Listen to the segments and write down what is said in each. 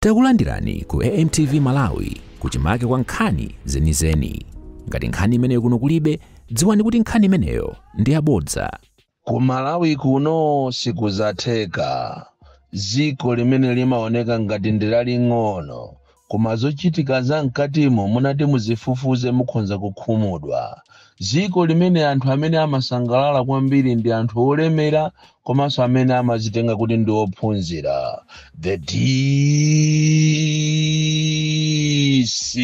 Takulandirani ku AMTV Malawi, kuchimake kwa nkhani zenizeni. Ngati nkhani imeneyo kuno kulibe, dziwani kuti nkhani imeneyo ndi yabodza. Ku Malawi kuno sikuzatheka. Dziko limene limaoneka ngati ndi laling'ono, koma zochitika za mkatimo munati muzifufuze, mukhonza kukhumudwa. Dziko limene anthu amene amasangalala kwambiri ndi anthu olemera komanso amene amazitenga kuti ndi ophunzira. The DC,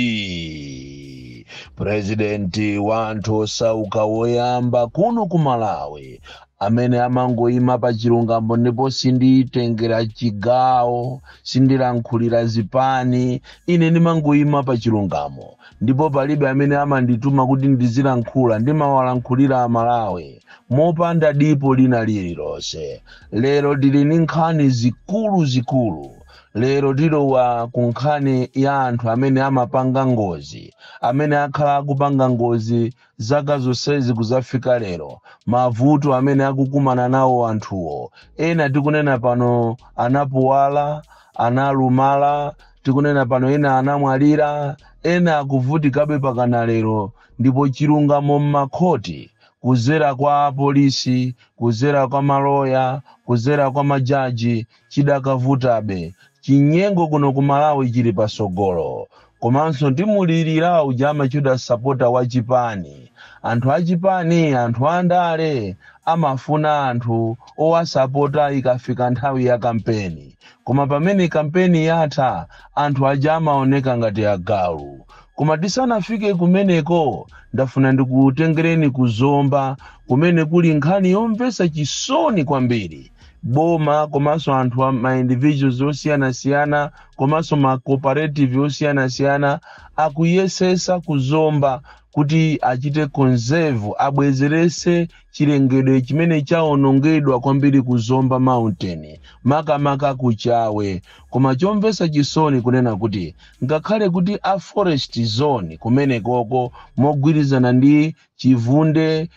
President wa anthu osauka woyamba kuno ku Malawi, amene amangoyima pa chilungamo, ndipo sinditengera chigawo, sindilankhulira zipani, ine ndimangoyima pa chilungamo, ndipo palibe amene amandituma kuti ndizilankhula. Ndimawalankhulira Amalawi mopanda dipo lina lililonse. Lero tili ndi nkhani zikulu zikulu. Lero tilowa ku nkhani ya anthu amene amapanga ngozi, amene akhala akupanga ngozi zaka zonsezi kuzafika lero, mavuto amene akukumana nawo anthuwo. Ena tikunena pano anapuwala, analumala, tikunena pano ena anamwalira, ena akuvutikabe pakana lero. Ndipo chilungamo m'makhoti, kuzera kwa apolisi, kuzera kwa maloya, kuzera kwa majaji, chidakavutabe. Chinyengo kuno ku Malawi chili pasogolo. Komanso ndimulirira uja amachedwa sapota wa chipani. Anthu achipani, anthu andale amafuna anthu owasapota ikafika nthawi ya kampeni, koma pamene kampeni yatha, anthu aja amaoneka ngati agalu. Koma tisanafike kumeneko, ndafuna ndikutengereni kuzomba, kumene kuli nkhani yomvetsa chisoni kwambiri. Boma komanso anthu, ma individuals osiyanasiyana komanso ma cooperative osiyanasiyana akuyesesa kuzomba kuti achite conserve, abwezerese chilengedwe chimene chawonongedwa kwambiri ku Zomba Mountain, makamaka kuchawe. Koma chomvetsa chisoni kunena kuti ngakhale kuti a forest zone kumenekoko mogwirizana ndi Chivunde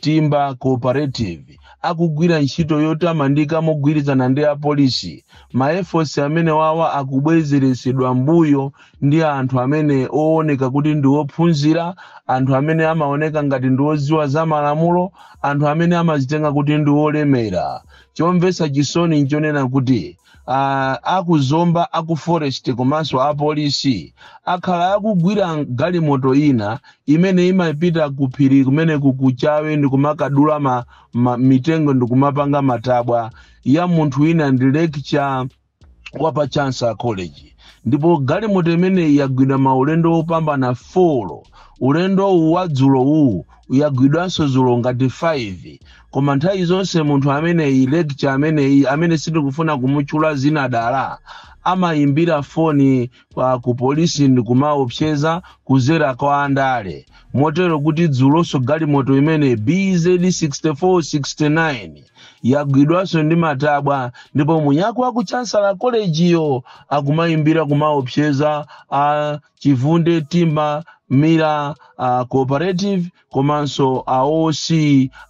Timber Cooperative akugwira ntchito yotamandika mogwirizana ndi apolisi, ma efforts amene wawa akubwezeresedwa mbuyo ndi anthu amene ooneka kuti ndi ophunzira, anthu amene amaoneka ngati ndi odziwa za malamulo, anthu amene amazitenga kuti ndi olemera. Chomvetsa chisoni nchonena kuti akuzomba, aku forest komanso apolisi akhala akugwira galimoto ina imene imapita ku phiri kumene kukuchawe ndi kumakadula mitengo ndi kumapanga matabwa, ya munthu wina ndi lecturer wa pa Chancellor College. Ndipo galimoto imeneyi yagwidwa maulendo opambana 4. Ulendo uwu wa dzulo uwu, yagwidwanso dzulo ngati 5. Koma nthawi zonse munthu ameneyi, lecturer ameneyi, amene sitikufuna kumutchula zina dala, amayimbira foni ku polisi ndi kumaopseza kuzera kwa andale, motero kuti dzulonso galimoto imene BZ 6469 yagwidwanso ndi matabwa. Ndipo munyako wa ku Chancellor College yo akumayimbira kumaopseza a Chivunde Timber Miller Cooperative komanso a OC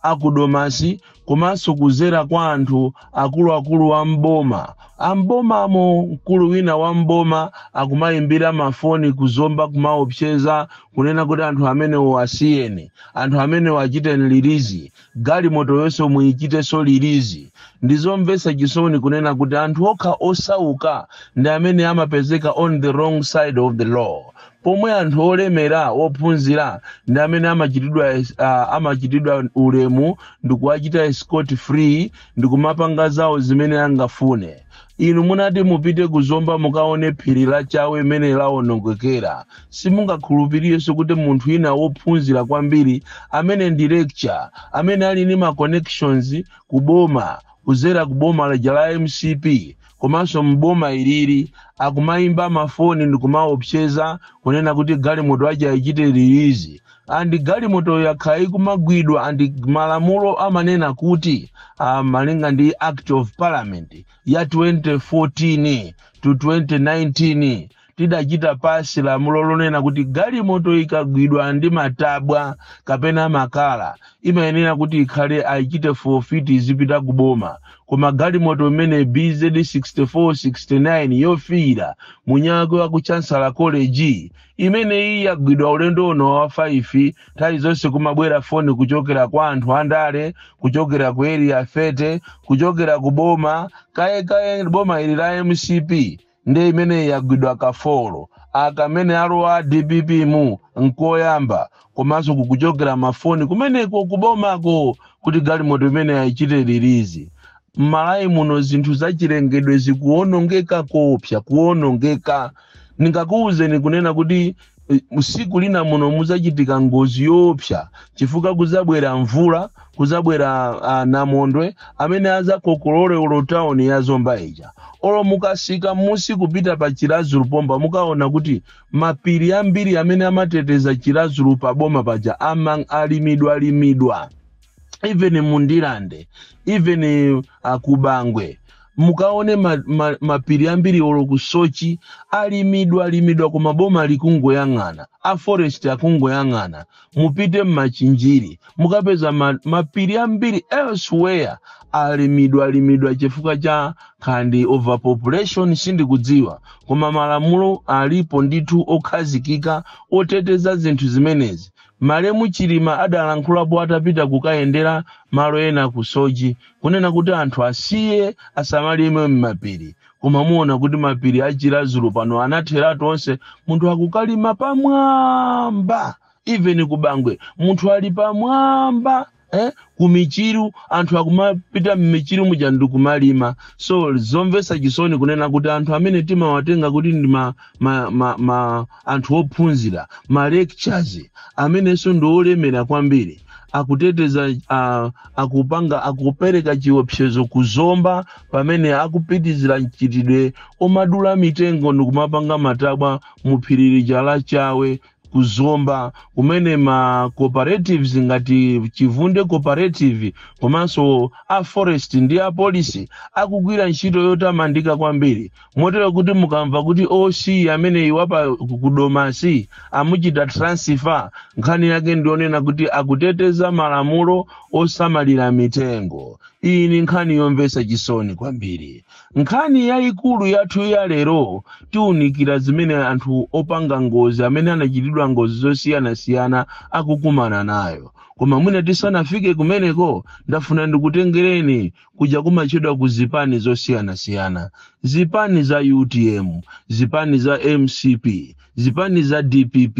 akudomasi, komanso kuzera kwa anthu akuluakulu a mboma, ambomamo mkulu wina wa mboma akumayimbira mafoni kuzomba kumaopseza kunena kuti anthu amenewo asiyeni, anthu amenewo achiteni release, galimoto yonse muyichitenso release. Ndizomvetsa chisoni kunena kuti anthu okha osauka ndi amene amapezeka on the wrong side of the law, pomwe anthu olemera, ophunzira ndi amene amachitidwa ulemu ndikuwachita escort free ndikumapanga zawo zimene angafune. Inu munati mupite kuzomba mukaone phiri la Chawe imene lawonongekera, simungakhulupirirenso kuti munthu wina wophunzira kwambiri amene ndi lecturer, amene ali ndi ma connections kuboma, kuzera kuboma lija la MCP komanso mboma iliri, akumayimba mafoni ndikumaopseza kunena kuti galimoto aja ayichite release. And galimoto yakhala ikumagwidwa, and malamulo amanena kuti malinga ndi Act of Parliament ya 2014 to 2019, Tidachita pass lamulo lonena kuti galimoto ikagwidwa ndi matabwa kapena makala imayenera kuti ikhale ayichite forfeit, izipita kuboma. Koma galimoto imene BZ 6469 yofiira munyako wa ku Chancellor College imene iyi yagwidwa ulendo uno wa 5. Nthawi zonse kumabwera foni kuchokera kwa anthu andale, kuchokera ku Area 30, kuchokera ku boma kayekaye, boma ili la MCP. Ndi imene yagwidwa ka four akamene alowa DPP mu nkoyamba, komanso kukuchokera mafoni kumeneko kubomako kuti galimoto imene ayichite release. M'Malawi muno zinthu zachilengedwe zikuwonongeka kopsa kuwonongeka. Ndingakuwuzeni kunena kuti usiku lina muno muzachitika ngozi yoopsa, chifukwa kuzabwera mvula, kuzabwera namondwe amene azakokolole olo tawuni ya Zomba ija. Olo mukasika musi kupita pa Chiradzulu pomba, mukaona kuti mapiri ambiri amene amateteza Chiradzulu paboma paja ama alimidwa limidwa. Even mundilande, even kubangwe mukaone mapiri ambiri, olo kusochi alimidwa limidwa, koma boma likungoyang'ana, a forest akungoyang'ana. Mupite mmachinjiri mukapeza mapiri ambiri elsewhere alimidwa limidwa chifukwa cha khandi overpopulation, sindikudziwa. Koma malamulo alipo ndithu okhazikika oteteza zinthu zimenezi. Malemu Chilima adalankhulapo atapita kukayendera malo ena ku Soji kunena kuti anthu asiye asamalime m'mapiri, koma muona kuti mapiri a Chiradzulu pano anatheratu onse, munthu akukalima pamwamba. Even kubangwe munthu ali pamwamba, eh? Kumichiru anthu akumapita mmichiru muja ndikumalima. So zomvetsa chisoni kunena kuti anthu amene timawatenga kuti ndi ma anthu ophunzira, ma lectures, amenenso ndi olemera kwambiri, akuteteza akupanga, akupereka chiopsezo kuzomba pamene akupitizira mchitidwe omadula mitengo ndikumapanga matabwa mu phiri lija la Chawe kuzomba, kumene ma cooperatives ngati Chivunde Cooperative komanso a forest ndi a polisi akugwira ntchito yotamandika kwambiri, motero kuti mukamva kuti OC amene iwapa kudomasi amuchita transfer, nkhani yake ndionena kuti akuteteza malamulo osamalira mitengo. Iyi ni nkhani yomvetsa chisoni kwambiri. Nkhani yayikulu yathu ya lero, tiwunikira zimene anthu opanga ngozi, amene anachitidwa ngozi zosiyanasiyana, akukumana nayo. Koma mwina tisanafike kumeneko, ndafuna ndikutengereni kuja kumatchedwa ku zipani zosiyanasiyana, zipani za UTM, zipani za MCP, zipani za DPP,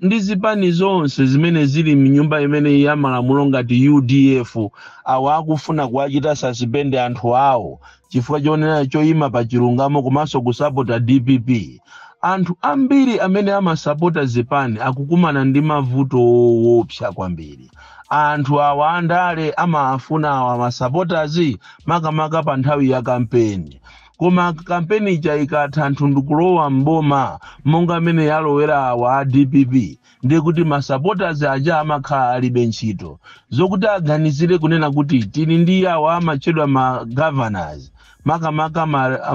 ndi zipani zonse zimene zili mnyumba imene ya malamulo ngati UDF. Awa akufuna kuwachita suspend anthu awo chifukwa chonena choyima pa chilungamo komanso kusapota DPP. Anthu ambiri amene amasapota zipani akukumana ndi mavuto woopsa kwambiri. Anthu awa andale amafuna awa masupporters makamaka pa nthawi ya kampeni, koma kampeni ija ikatha, anthu ndikulowa mboma monga amene yalowera awa a DPP, ndiye kuti masupporters aja amakhala alibe ntchito. Zokuti aganizire kunena kuti tili ndi awa amatchedwa ma governors, makamaka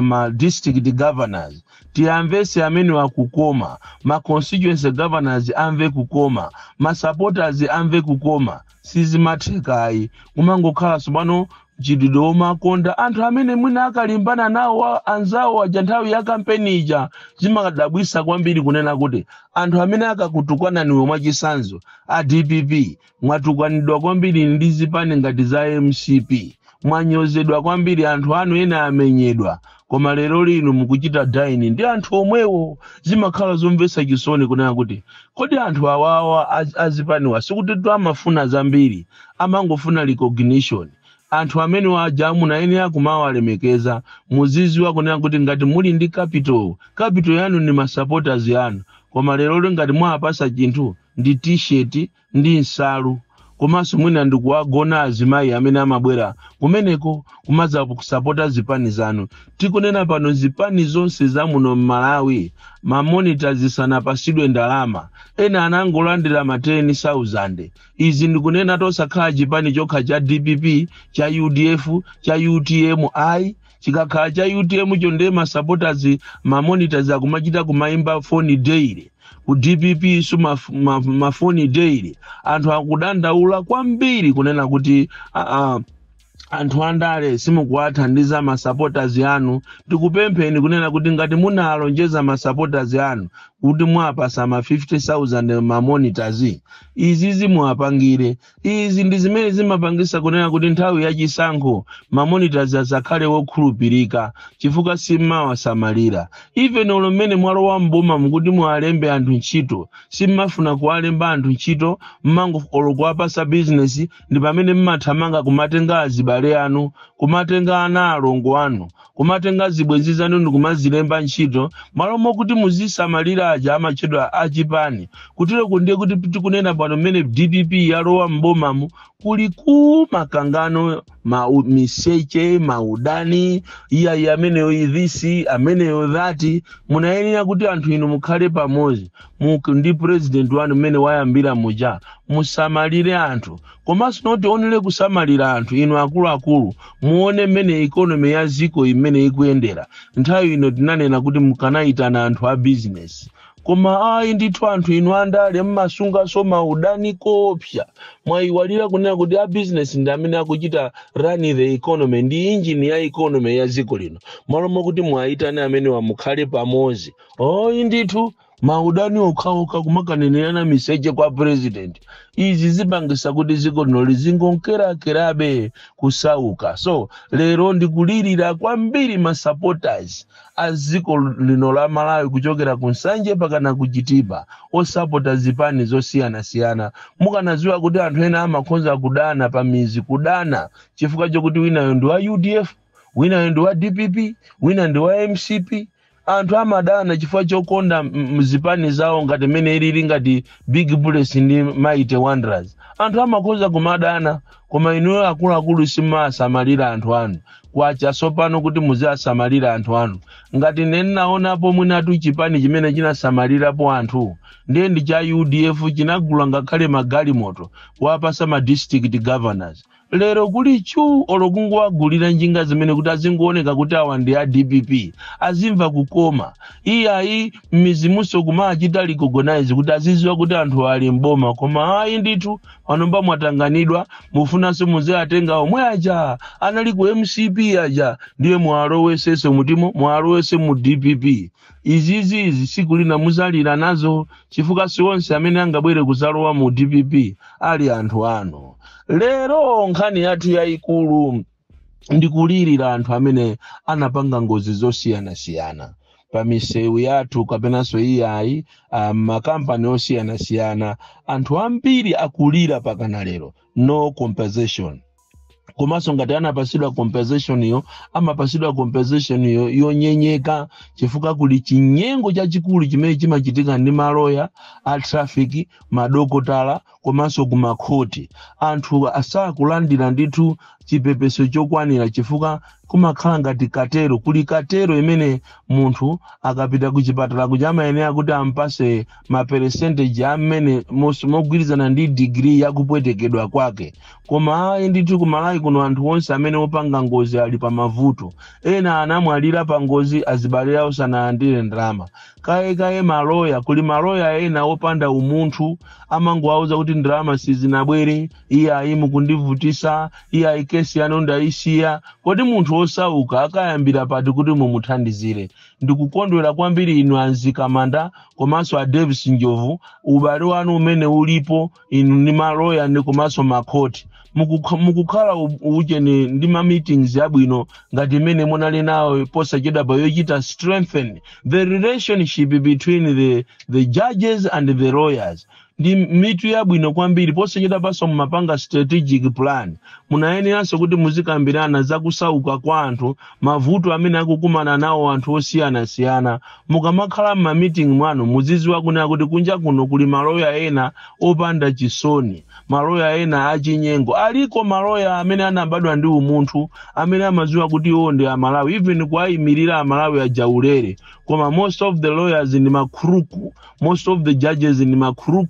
ma district governors, tiyamvese amene wakukoma, ma constituency governors amve kukoma, ma supporters amve kukoma, sizimathekayi. Kumangokhala tsopano mchitidwe womakonda anthu amene mwina akalimbana nawo anzawo aja nthawi ya kampeni ija. Zimadabwisa kwambiri kunena kuti anthu amene akakutukwananiwe, mwachisanzo a DPP, mwatukwanidwa kwambiri ndi zipani ngati za MCP, mwanyozedwa kwambiri, anthu anu ena amenyedwa, koma lero lino mukuchita dine ndi anthu omwewo. Zimakhala zomvetsa chisoni kunena kuti kodi anthu awawa azipaniwa sikuti tu amafuna zambiri, amangofuna recognition. Anthu amene waja amuna ene akumawalemekeza. Muziziwa kunena kuti ngati muli ndi capital, capital yanu ni masupporters yanu. Koma lero ngati mwapasa chinthu ndi T-shirt ndi nsalu, komanso mwina ndikuwagona azimayi amene amabwera kumeneko kumadza kusapota zipani zanu. Tikunena pano, zipani zonse za muno m'Malawi, mamonitors zisanapasidwe ndalama, ena anangolandira ma 10,000. Izi ndikunena tosakhala chipani chokha cha DPP, cha UDF, cha UTM ayi. Chikakhala cha UTM cho, ndiye masupporters, mamonitors akumachita kumayimba foni daily. Ku DPP so mafoni daily. Anthu akudandaula kwambiri kunena kuti anthu andale simukuwathandiza masupporters anu. Tikupempheni kunena kuti ngati munalonjeza masupporters anu kuti mwapasa ma 50,000 mamonitors, izi zimuwapangire. Izi ndi zimene zimapangisa kunena kuti nthawi yachisankho mamonitors asakhale wokhulupirika, chifukwa simmawasamalira. Even olo mmene mwalowa mboma mukuti muwalembe anthu ntchito, simmafuna kuwalemba anthu ntchito. Mmango olo kuwapasa business, ndi pamene mmathamanga kumatenga azibale anu, kumatenga ana alongo anu, kumatenga zibwenzi zanu ndi kumazilemba ntchito, malo mokuti muzisamalira aja amatchedwa achipani. Kutereko ndiye kuti tikunena pano, mmene DPP yalowa mbomamu, kuli ku makangano, miseche, maudani, iyayi, ameneyo this, ameneyo that. Munayenera kuti anthu inu mukhale pamodzi ndi president wanu mmene wayambira muja, musamalire anthu. Komanso not only kusamalira anthu, inu akuluakulu muone mmene economy ya ziko imene ikuyendera nthawi ino. Tinanena kuti mukanayitana anthu a business, koma ayi ndithu, anthu inu andale mmasungaso maudani kopsa. Mwayiwalira kunena kuti a business ndi amene akuchita run the economy, ndi engine ya economy ya dziko lino. Malo mokuti mwayitane amene wamukhale pamodzi, oyi ndithu, maudani okhaokha, kumakanenerana miseche kwa president. Izi zipangisa kuti dziko lino lizingonkerakerabe kusauka. So lero ndikulirira kwambiri ma supporters a dziko lino la Malawi, kuchokera ku Nsanje pakana ku Chitipa, osapota zipani zosiyanasiyana. Mukanadziwa kuti anthu ena amakhonza kudana pa mizi, kudana chifukwa chokuti winayo ndi wa UDF, winayo ndi wa DPP, wina ndi wa MCP. Anthu amadana chifukwa chokonda mzipani zawo, ngati mmene ilili ngati Big Bullets ndi Mighty Wanderers. Anthu amakhoza kumadana, koma inuyo akuluakulu simasamalira anthu anu. Kwacha sopano kuti muziasamalira anthu anu. Ngati nenaonapo mwinatu chipani chimene chinasamalirapo anthu, ndiye ndi cha UDF. Chinagula ngakhale magalimoto kuwapasa ma district governors. Lero kuli chu, olo kungowagulira njinga zimene kuti azingooneka kuti awa ndi a DPP, azimva kukoma. Iyayi, m'mizimunso kumachita recognize kuti aziziwa kuti anthu ali mboma. Koma ayi ndithu, panomba mwatanganidwa, mufunanso muziatenga omwe aja anali ku MCP aja, ndiye mwalowesese mutimo, mwalowese mu DPP. Izizi izi siku lina muzalira nazo, chifukwa si onse amene angabwere kuzalowa mu DPP ali anthu anu. Lero nkhani yathu yayikulu ndikulirira anthu amene anapanga ngozi zosiyanasiyana pa misewu yathu kapenanso iyayi, makampani osiyanasiyana. Anthu ambiri akulira pakana lero, no compensation. Komanso ngati anapasidwa compensation iyo, amapasidwa compensation iyo yonyenyeka, chifukwa kuli chinyengo chachikulu chimene chimachitika ndi maloya a traffic, madokotala, komanso kumakhoti. Anthu asakulandira ndithu chipepeso chokwanira, chifukwa kumakhala ngati katero. Kuli katero imene munthu akapita ku chipatala kuja amayenera kuti ampase ma percentage amene mogwirizana ndi degree yakupwetekedwa kwake. Koma ayi ndithu, kumalawi kuno anthu onse amene opanga ngozi ali pa mavuto. Ena anamwalira pa ngozi, azibale awo sanalandire ndalama. Kaye maloya, kuli maloya ena opanda umunthu, amangowauza kuti ndalama sizinabwere, iye ayi, mukundivutisa, iye ayi, kesi yanu ndayisiya. Kodi munthu osauka akayambira pati kuti mumuthandizire? Ndikukondwera kwambiri inu anzikamanda komanso a Davis Njovu, ubale wanu umene ulipo inu ndi maloya ndi komanso makhoti. Mukukhala ucheni ndi ma meetings abwino ngati imene munali nawo posachedwapa, yochita strengthen the relationship between the judges and the lawyers, ndi mitu yabwino kwambiri. Posachedwa paso mumapanga strategic plan, munayeneranso kuti muzikambirana zakusauka kwa anthu, mavuto amene akukumana nawo anthu osiyanasiyana. Mukamakhala m'ma meeting mwanu, muziziwa kunena kuti kunja kuno kuli maloya ena opanda chisoni, maloya ena achinyengo. Aliko maloya amene anabadwa ndi umunthu, amene amadziwa kuti iwo ndi Amalawi, even kuwayimirira Amalawi ajaulere. Koma most of the lawyers ndi ma crook, most of the judges ndi ma crook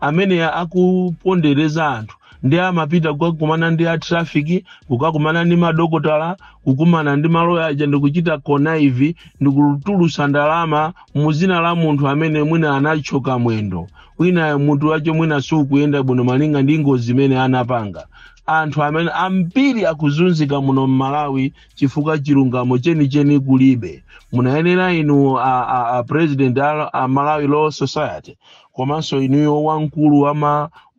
amene akupondereza anthu. Ndi amapita kukakumana ndi a traffic, kukakumana ndi madokotala, kukumana ndi maloya aja, ndikuchita connive ndikutulusa ndalama muzina la munthu amene mwina anachoka mwendo, wina munthu wacho mwina sukuyenda bwino malinga ndi ngozi imene anapanga. Anthu amene ambiri akuzunzika muno mMalawi chifukwa chilungamo chenicheni kulibe. Munayenera inu a president a Malawi Law Society, komanso inuyo wamkulu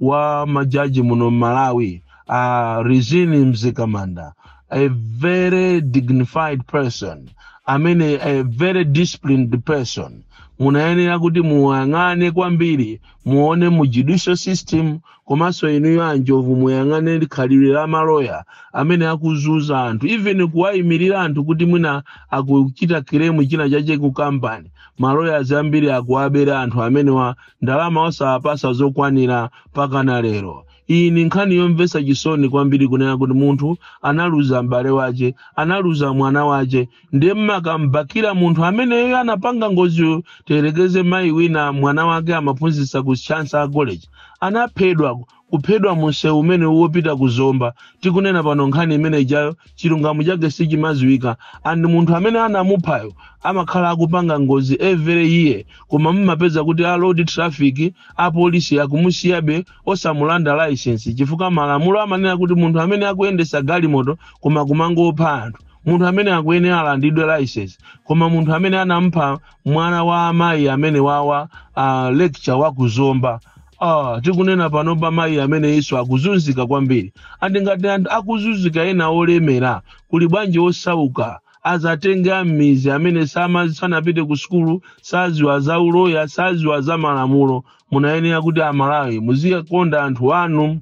wa majaji muno mMalawi, a Rizine Mzikamanda, a very dignified person amene a very disciplined person, munayenera kuti muyang'ane kwambiri, muone mu judicial system. Komanso inuyo Anjovu, muyang'ane khalidwe la maloya amene akuzunza anthu, even kuwayimirira anthu kuti mwina akuchita claim china chache ku kampani. Maloya ambiri akuwabera anthu amenewa ndalama, osawapasa zokwanira pakana lero. Iyi ni nkhani yomvetsa chisoni kwambiri, kunena kuti munthu analuza m'bale wace, analuza mwana wace, ndiye mmakambakira munthu ameneyo anapanga ngoziyo. Tiyerekeze mayi wina, mwana wake amaphunzitsa ku Chancellor College, anaphedwa, kuphedwa munsewu umene wopita ku Zomba. Tikunena pano nkhani imene ijayo chilungamo chake sichimaziwika, and munthu amene anamuphayo amakhala akupanga ngozi every year, koma mumapeza kuti a road traffic, apolisi akumusiyabe osamulanda license, chifukwa malamulo amanena kuti munthu amene akuyendesa galimoto koma kumangopha anthu, munthu amene akuyenera alandidwe license. Koma munthu amene anampha mwana wa amayi amene wawa lecturer wa kuzomba, tikunena pano pa mayi amene iso akuzunzika kwambiri. And ngati anthu akuzunzika ena olemera, kuli bwanji osauka azatenge ammizi amene sanapite ku sukulu, saziwa za uloya, saziwa za malamulo? Munayenera kuti Amalawi muzikonda anthu anu,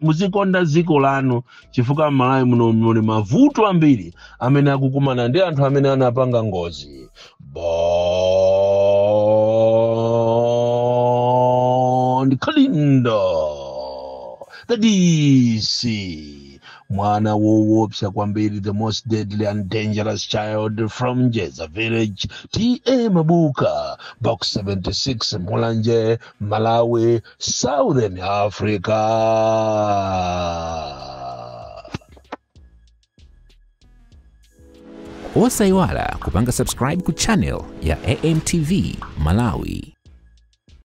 muzikonda dziko lanu, chifukwa Mmalawi muno muli mavuto ambiri amene akukumana ndi anthu amene anapanga ngozi. Bon Kalindo, the DC, mwana woopsa kwambiri, the most deadly and dangerous child from Jeza Village, TA Mabuka, Box 76, Mulanje, Malawi, Southern Africa. Osayiwala kupanga subscribe ku channel ya AMTV Malawi.